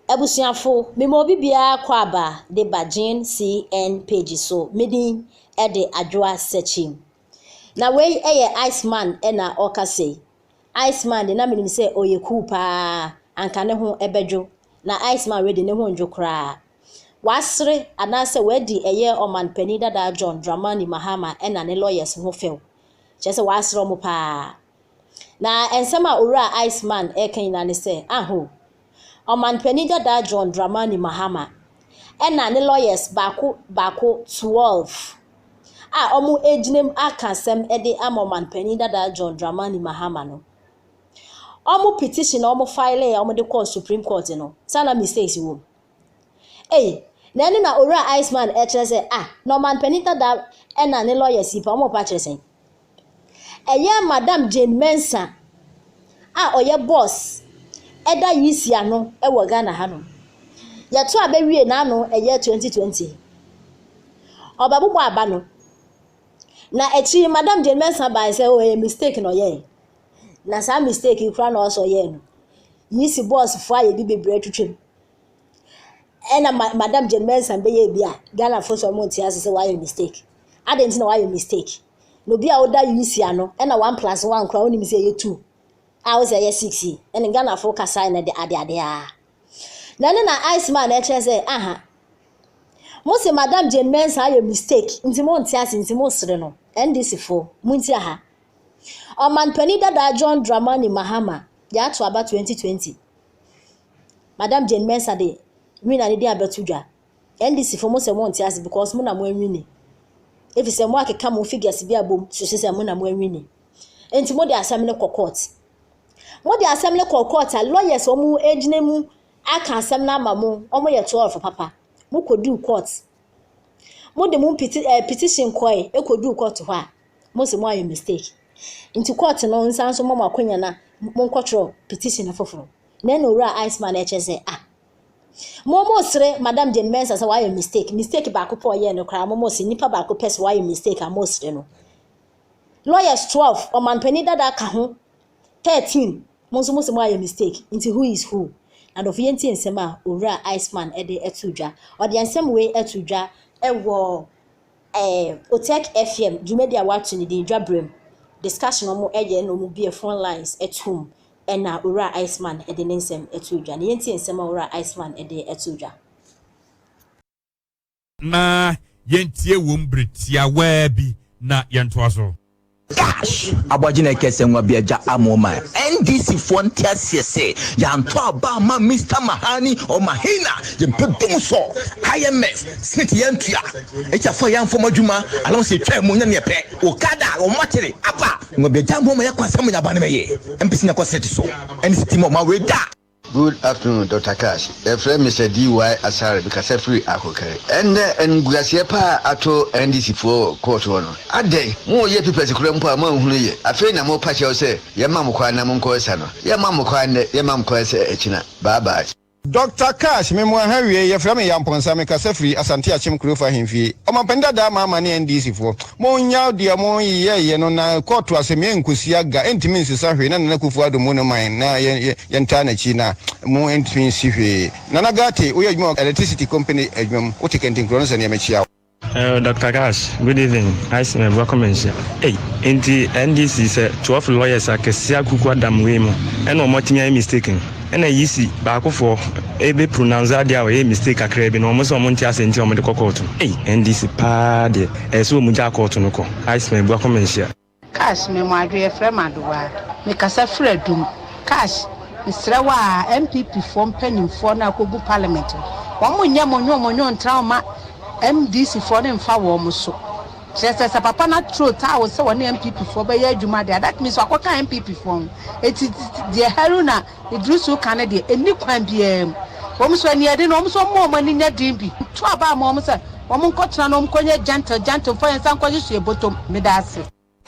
Abusuafo, mema obi biara kɔ aba de ba Gene CN page so. Me din de Adwoa Sekyim. Na wei yɛ Iceman na ɔrekasa yi. Iceman de na menim sɛ ɔyɛ cool paa, anka ne ho bɛdwo. Na Iceman wei de ne ho ndwo koraa. Wasere anaasɛ wadi ɛyɛ ɔmanpanin dada John Dramani Mahama ɛna ne lawyers ho fɛw. Kyerɛ sɛ wasere wɔn paa. Na nsɛm a owura Iceman ɛreka nyinaa ne sɛ, aho, ɔmanpanin dada John Dramani Mahama ɛna ne lawyers baako baako 12 a wɔgyina mu aka asɛm de ama ɔmanpanin dada John Dramani Mahama no. Wɔn petition a wɔn file a wɔde kɔɔ Supreme Court no, saa na mistakes wɔ mu. Ei, na ɛno na owura Iceman ɛkyerɛ sɛ, ah, na ɔmanpanin dada ɛna ne lawyers yi pa wɔn pa kyerɛ sɛn. Ɛyɛ Madam Jane Mensah a ɔyɛ boss ɛda EC ano ɛwɔ Ghana hanom. Yɛto abɛwie n'ano ɛyɛ 2020. Ɔbɛbobɔ aba no. Na akyiri Madam Jane Mensah baa sɛ ɔyɛ mistake na ɔyɛɛ. Na saa mistake yi koraa na ɔsɔ ɔyɛɛ no. EC boss foɔ ayɛ bi bebree atwitwam. Ɛna Madam Jane Mensah bɛyɛ bi a Ghanafoɔ nso wɔn nte ase sɛ wayɛ mistake. Adɛn nti na wayɛ mistake? Na obi a ɔda EC ano ɛna 1 plus 1 koraa wonim sɛ ɛyɛ 2 a wosɛ ɛyɛ 6 yi, ɛne Ghanafoɔ kasa ɛna de ade ade a. Na ɛno na Iceman ɛkyerɛ sɛ, aha, mo se Madam Jane Mensah ayɛ mistake nti mo nte ase nti mo sere no. NDC foɔ, mo nti aha. Ɔmanpanin dada John Dramani Mahama yɛato aba 2020. Madam Jane Mensah de winner ne de abɛto dwa. NDC foɔ, mo sɛ mo nte ase because mo na mo anwini. Efi sɛ mo akeka mo figures bi abom soso sɛ mo na mo anwini. Nti mo de asɛm no kɔ court. Mo de asɛm no kɔ court a, lawyers wɔn gyina mu aka asɛm no ama mo, wɔn yɛ 12 papa. Mo kɔduu court. Mo de mo petition kɔɛ ekɔduu court hɔ a, mo sɛ mo ayɛ mistake. Nti court no nsa nso mo mo akonnwa na mo nkɔtwerɛ petition foforɔ. Na ɛna owura Iceman ɛkyerɛ sɛ, ah, mo sere Madam Jane Mensah sɛ wayɛ mistake. Mistake baako pɛ ɔyɛɛ no koraa, mo se nipa baako pɛ sɛ wayɛ mistake a, mo sere no. Lawyers 12, ɔmanpanin dada ka ho, 13, mo nso mo sɛ mo ayɛ mistake. Nti who is who? Na dɔfo, yɛntie nsɛm a owura Iceman ɛde ɛto dwa. Ɔde nsɛm wei ɛto dwa ɛwɔ Otec FM dwumadi a wato ne din Dwabrem discussion. Wɔn ɛyɛ na wɔn bie phone lines ɛtum ɛna owura Iceman ɛde ne nsɛm ɛto dwa. Na yɛntie nsɛm a owura Iceman ɛde ɛto dwa. Na yɛntie wɔm bere tiawaa bi na yɛntoa so. Cash aboagye na ɛkɛsɛ nwa bi agya ama NDC foɔ nte aseɛ sɛ yɛanto aba ama Mr Mahani ɔmahina yɛmpɛ dum sɔ IMF SSNIT yɛntua ɛkyafoɔ yɛmfɔm adwuma alam sɛ yɛtwa mu nyɛ neɛ pɛ okada ɔmakyere aba nwa bi agya ama yɛkɔ asɛm nyaba no mɛyɛ MPC nyakɔ sɛte so ɛne sɛ tim ɔma wei da. Good afternoon, Dr. Cash. Yɛfrɛ Mr. D.Y. Asare, bikasa firi Akokare. Ɛnnɛ nguaseɛ pa a ato NDC foɔ court hɔ no. Adɛn, mo yɛ papers kura mpo a mo anhunu yɛ. Afei na mo pa kyɛw sɛ yɛma mo kwan na mo nkɔ sa no. Yɛma mo kwan nnɛ, yɛma mo kwan sɛ akyina. Bye bye. Dr Cash, memo aha wie. Yɛfrɛ me Yampɔnsa, mekasa firi Asante Akyem Kurofa ahemfie. Ɔmampani dada Maama ne NDC foɔ, monya deɛ moyɛyɛ no na kɔɔto asɛm yɛnkosi aga ɛntumi nsesa hwee na Nana Akufo Addo mu no man na yɛntaa n'akyi na mo ɛntumi nsi hwee. Nana Gate, woyɛ adwuma wɔ electricity company adwuma mu, wote Kɛntinkurɔ no sɛ nneɛma kyia wo. Dr. Cash, good evening. I see my welcome and share. Hey, nti NDC sɛ 12 lawyers akɛseɛ akuku adam wei mu ɛna ɔmo atumi ayɛ mistake no, ɛna EC baakofoɔ ebe pronounce adeɛ a ɔyɛ mistake kakra bi na ɔmo sɛ ɔmo nte ase nti ɔmo de kɔ court. Hey, NDC paa deɛ, ɛyɛ sɛ ɔmo gya court no kɔ. I see my welcome and share. Cash, me mo adwe. Yɛfrɛ me Adowa, mekasa firi Adum. Cash, mesrɛ wo a, NPP foɔ mpanimfoɔ no akɔgu parliament no, wɔn mo nyɛ mo nwo mo nwo ntra ma NDC foɔ no mfa wɔn mo so. Kyerɛ sɛ papa no aturo taa wo sɛ wɔne NPP foɔ bɛyɛ adwuma deɛ, that means wakɔka NPP foɔ ho. Eti deɛ Haruna Idrisu ka no deɛ, ɛni kwan biara mu. Wɔn nso ani ɛde no, wɔn nso wɔn a wɔn ani nyɛ den bi to aba ama wɔn sɛ wɔn nkɔtena na wɔn nkɔnyɛ gentle gentle mfa yɛn nsa nkɔgye so ebotom. Meda ase.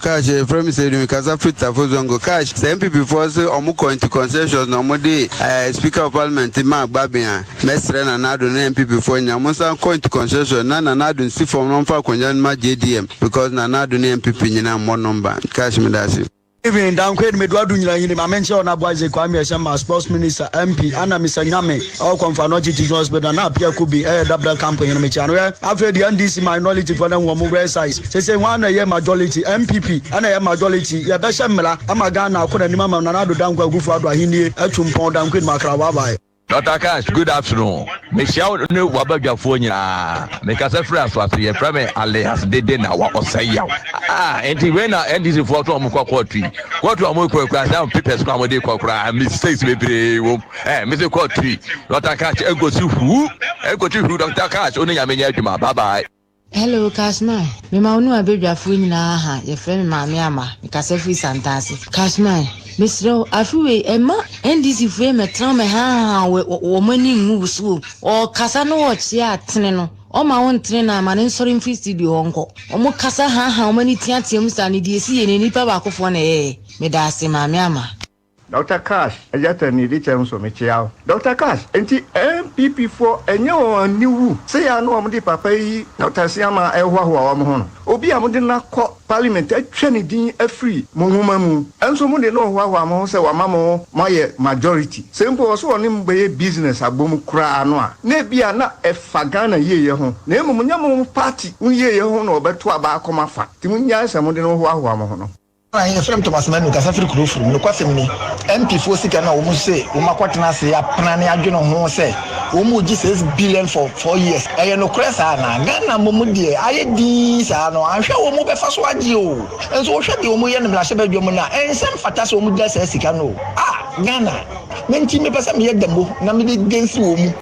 Cash, efrɛ mi sɛ edwin, kasa firi Tafo Zongo. Cash, sɛ NPP foɔ sɛ ɔmo kɔ into consensus na ɔmo de Speaker of Parliament ma Bagbin a, mɛsrɛ Nana Addo ne NPP foɔ nya ɔmo nsa kɔ into consensus na Nana Addo nsi fam na ɔmfa akonnwa no ma JDM because Nana Addo ne NPP nyinaa mmɔ number. Cash, mi da ase. Even Dankwa Edmedu Adu Nyinahini, Maame Nkyɛ Ɔnabo Isaac Kwame Ɛsɛmma, Sports Minister, MP, Anna Mr Nyame, ɛwɔ Kɔmfo Anɔkye Teaching Hospital, Nana Appiah Kubi, ɛyɛ Dabda Camp hene, mekyia no. Hwɛ, afei deɛ NDC minority foɔ no ahu wɔn real size. Seesei hwan na ɛyɛ majority? NPP ɛna ɛyɛ majority. Yɛbɛhyɛ mmara ama Ghana akɔ n'anim ama Nana Addo Dankwa Akufo Addo ahennie atu mpɔn. Dankwa Edm Accra, bye bye. Doctor Cash, good afternoon. Mehyia wo ne w'abadwafoɔ nyinaa. Mekasa firi Asoase, yɛfrɛ me Alias Dede na wa ɔsɛe yaw. Ah, nti wei na NDC foɔ so wɔn kɔ kɔɔto yi. Kɔɔto a wɔn kɔ kura saa papers kora wɔn de kɔ kora mistakes bebree wɔm. Eh, mese kɔɔto yi. Doctor Cash nkosi huu, nkosi huu Doctor Cash, wo ne Nyame nyɛ adwuma. Bye bye. Hello Cashman, mema wo ne w'abadwafoɔ nyinaa ha, yɛfrɛ me Maame Ama, mekasa firi Santase. Cashman, mesrɛ wo, afe wei ɛmma NDC foɔ yi mmɛtena wo mmɛhaahaa wɔn ani ngu wo so o. Ɔɔkasa na ɔɔkyea atene no, ɔmma wo ntene no a, ma no nsɔre mfiri studio hɔ nkɔ. Wɔn kasa haahaa wɔn ani teatea mu saa no, deɛ ɛsi yɛ no nnipa baakofoɔ na ɛyɛɛ. Medaase Maame Ama. Doctor Cash, Agya Tani de kyɛm so, mekyea wo. Doctor Cash, Enti NPP foɔ ɛnyɛ wɔn aniwu sei a na wɔn de papa yi Doctor Asiamah ɛrehoahoa wɔn ho no? Obi a mode no akɔ parliament atwa ne din afiri mo nwoma mu nso mode no rehoahoa mo ho sɛ wama mo moayɛ majority. Sɛ mpo ɔse ɔne mo bɛyɛ business abom koraa no a na ebia na ɛfa Ghana yieyɛ ho na mmom nyɛ mo party ho yieyɛ ho na ɔbɛto aba akɔma fa. Nti monnyae sɛ mode no hoahoa mo ho no. Aane, yɛfrɛ me Thomas Manu, kasa firi kuro firi mu. Nokwasɛm ni, MP foɔ sika no a wɔn se wɔn akɔtena ase aprane adwene ho sɛ wɔn regye 6 billion for 4 years, ɛyɛ nokorɛ saa anaa? Ghana mmom deɛ ayɛ dinn saa no, anhwɛ a wɔn bɛfa so agye o. Nso wohwɛ deɛ wɔn yɛ no mmarahyɛbadwa mu no a, ɛnsɛ mfata sɛ wɔn gya saa sika no o. Ah! Ghana! Me nti mepɛ sɛ meyɛ damo na mede gensi wɔn mu.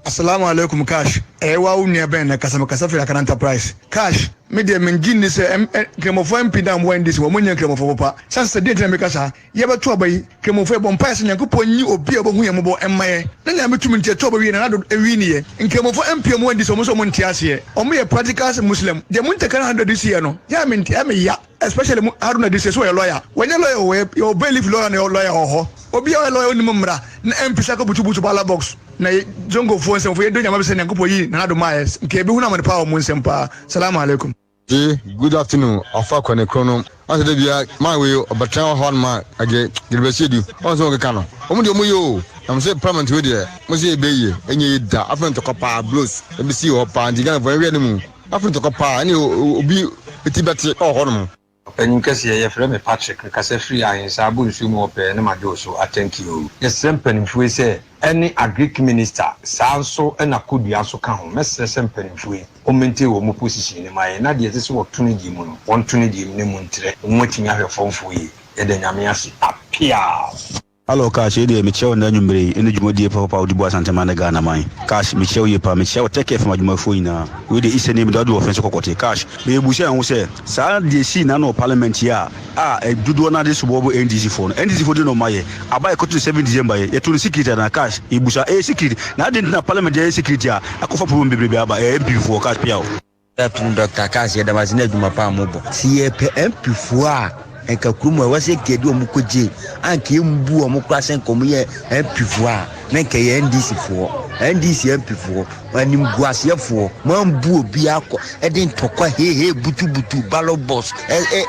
Asalamu alaikum Cash, ɛyɛ waa wo nua bɛn na ɛkasa mekasa firi Akan Enterprise. Cash, me deɛ mengye nni sɛ M Nkramofoɔ MP no a wɔwɔ NDC wɔn nyɛ Nkramofoɔ papa. Sane sɛ deɛ nti na meka saa, yɛbɛto aba yi, Nkramofoɔ yɛbɔ mpaeɛ sɛ Nyankopɔn nyi obi a ɔbɛhu yɛn mmɔbɔ mma yɛn na Nyame tumi nti yɛto aba wie Nana Addo wini yɛ. Nkramofoɔ MP a wɔwɔ NDC wɔn nso wɔn nte aseɛ, wɔn yɛ practicals Muslim. Deɛ Muntaka Nana Addo de siiɛ no, yɛ a mente, ɛyɛ me ya. Especially mu Haruna Iddrisu yɛsɛ ɔyɛ lawyer wɔnyɛ lawyer o yɛwɔ bailiff lawyer na yɛwɔ lawyer wɔ hɔ obi a ɔyɛ lawyer onim mmara na MP sɛ akɔ butu butu ballot box na zongo foɔ nsɛm foɔ yɛdɔ nyame sɛ Nyankopɔn yi Nana Addo maa yɛ nka yɛbɛhunu amane paa wɔ mo nsɛm paa Salaam alaikum. Gye good afternoon ɔfa kɔ ne kro no ɔn sɛ da bia man wei ɔbɛtena hɔ nom a ɛgye gyere du ɔn sɛ ɔkeka no ɔmo deɛ ɔmo yɛ o na mo sɛ parliament wei deɛ mo sɛ ɛbɛ yie ɛnyɛ yie da afei ntɔkwa paa blows ɛbɛsi wɔ hɔ paa nti Ghana foɔ yɛnhwɛ ne mu. Afei ntɔkwa paa ɛne obi ti bɛte wɔ hɔ nom. Ɔpanyin kɛseɛ, yɛfrɛ me Patrick, mekasa firi Ahensa Abonsuo mu wɔ pɛɛ ne madwo so athank you. Yɛsrɛ mpanimfoɔ yi sɛ ɛne agric minister saa nso na kodua nso ka ho mɛsrɛ sɛ mpanimfoɔ yi wɔn maintain wɔn position no ma yɛn na deɛ ɛsɛ sɛ wɔto no deɛ mu no wɔnto no deɛ mu na emu ntrɛ na wɔatumi ahwɛ fɔmfoɔ yie yɛda Nyame ase apeaw. Hello Cash, yei deɛ mekyia wo nnɛ anwumerɛ yi ɛne dwumadie papapa a wode bu Asanteman ne Ghana man. Cash, mekyia wo yie paa, mekyia wo Tech FM adwumayɛfoɔ nyinaa. Wei deɛ Eastern ni meda wo de wɔ fɛn so kɔkɔte. Cash, merebusa yɛn ho sɛ, saa deɛ ɛsii nano wɔ parliament yi a a dodoɔ no ara de soboɔ bɔ NDC foɔ no, NDC foɔ deɛ na wɔn ayɛ? Aba a yɛkɔto no 7 December yi, yɛto no secret anaa? Cash, yɛbusa, ɛyɛ secret? Na adɛn nti na parliament yɛyɛ secret a akɔfa problem bebrebe aba? Ɛyɛ MP foɔ, Cash, piaw. Good afternoon Doctor Cash yɛda mo ase ne adwuma pa a mobɔ. Sɛ yɛpɛ MP foɔ a nka kurom a ɛwɔ sɛ nka yɛde wɔn kɔ jail a nka yɛmbu wɔn koraa sɛ nka wɔn yɛ MP foɔ a na nka yɛ NDC foɔ NDC MP foɔ animguaseɛfoɔ moambu obi akɔ ɛde ntɔkwa hehe butubutu ballot box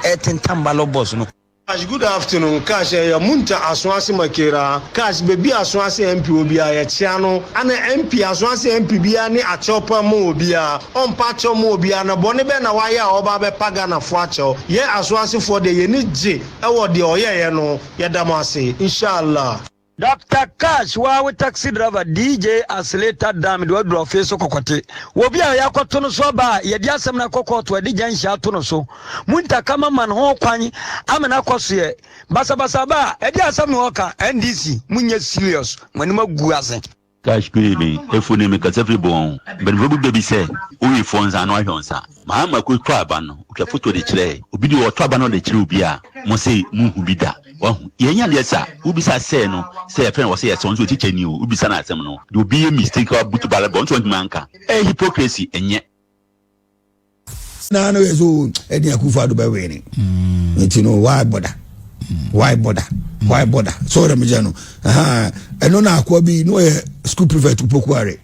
ɛtentam ballot box no. Cash good afternoon cash ɛyɛ munta asoase makera cash baabi asoase MP wɔ biara yɛkyea no ana MP asoase MP biara ne akyɛw pa ma obiara ɔmpa akyɛw ma obiara na bɔne bɛn na wayɛ a ɔba abɛpa Ghanafoɔ akyɛw yɛn asoasefoɔ deɛ yɛni gye ɛwɔ deɛ ɔyɛeɛ no ho yɛda mo ase Inshallah. Doctor Cash waa wo taxi driver DJ Accelerator Dan mede wo aduru ɔfee so kɔkɔte. Wɔ bi a yɛakɔto no so aba a yɛde asɛm no akɔ kɔɔto a ɛde gya nhyia ato no so. Muntaka mama no ho kwan ama no akɔ soɛ. Basabasa ba a ɛde asɛm na ɔka. NDC monyɛ serious mo anim agu ase. Cash pii me efu ne me kasa firi bɔn mpanyinfoɔ bi bɛ bi sɛ wowe foɔ nsa na wahwɛ wo nsa Mahama ko tɔ aba no otwa foto de kyerɛ obi deɛ ɔtɔ aba no ɔde kyerɛ obi a mo se mo nhu bi da wahu yɛn nya deɛ sa wobisa sɛ no sɛ yɛfrɛ no wɔsɛ yɛsɛ ɔno nso ɔtikya ni o wobisa no asɛm no deɛ obi yɛ mistake wabutu ballot box ɔnso ɔntumi anka ɛyɛ hypocrisy ɛnyɛ Na no yɛ so ɛdi akufo ado bɛ wini nti no why bother why bother why bother so ɔdɛ mi jɛ no ɛno na akoa bi no yɛ school prefect Opokuare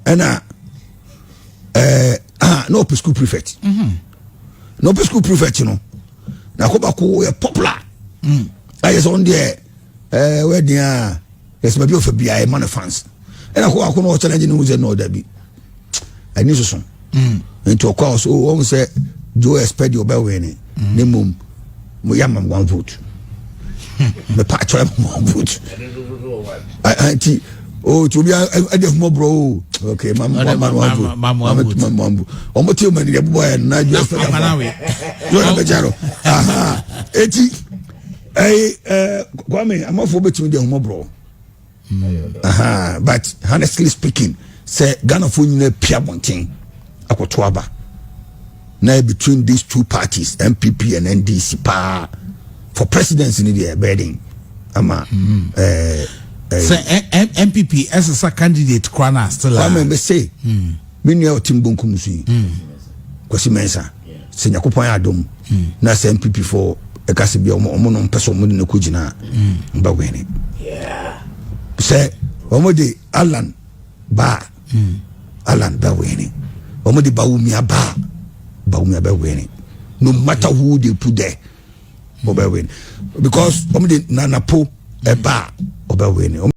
ɛna ɛɛ na ɔpɛ school prefect na ɔpɛ school prefect no na akɔ baako yɛ popular. Ayɛ sɛ ɔno deɛ ɛɛ wɛdin a yɛsɛ baabi ɔfɛ bia ɛma no fans ɛna kɔ akɔ na ɔchallenge ne ho sɛ no dabi ɛni soso nti ɔkɔ a ɔsɛ ɔhu sɛ Joe expect deɛ ɔbɛwɛ ne ne mmom mo yɛ ama one vote mepa atwere ma one vote nti o ti obi ɛde ahumɔ borɔ o ok ma ma ma one vote ma ma one vote ɔmo te ɔmo ani deɛ bobɔ yɛ na Joe expect afa yɛ ɔna bɛgya no aha eti ɛyi ɛɛ Kwame amafoɔ bɛtumi de ahumɔ borɔ. But honestly speaking, sɛ Ghanafoɔ nyinaa pia abɔnten akɔto aba na between these two parties, NPP and NDC paa, for presidency ni deɛ ɛbɛyɛ den ama Sɛ NPP ɛsesa candidate kora na still a. Kwame bɛ se me nua ɔte mbonkum so yi, Kwasi Mensah, sɛ Nyakopɔn yɛ adom na sɛ NPP fo ɛka sɛ bia ɔmo no mpɛ sɛ ɔmo de ne kɔ gyina a mbɛ wɛne sɛ ɔmo de Alan baa, Alan bɛ wɛne, ɔmo de Bawumia baa, Bawumia bɛ wɛne. No matter who they put there, ɔbɛ wɛne because ɔmo de Nanapo ɛbaa, ɔbɛ wɛne.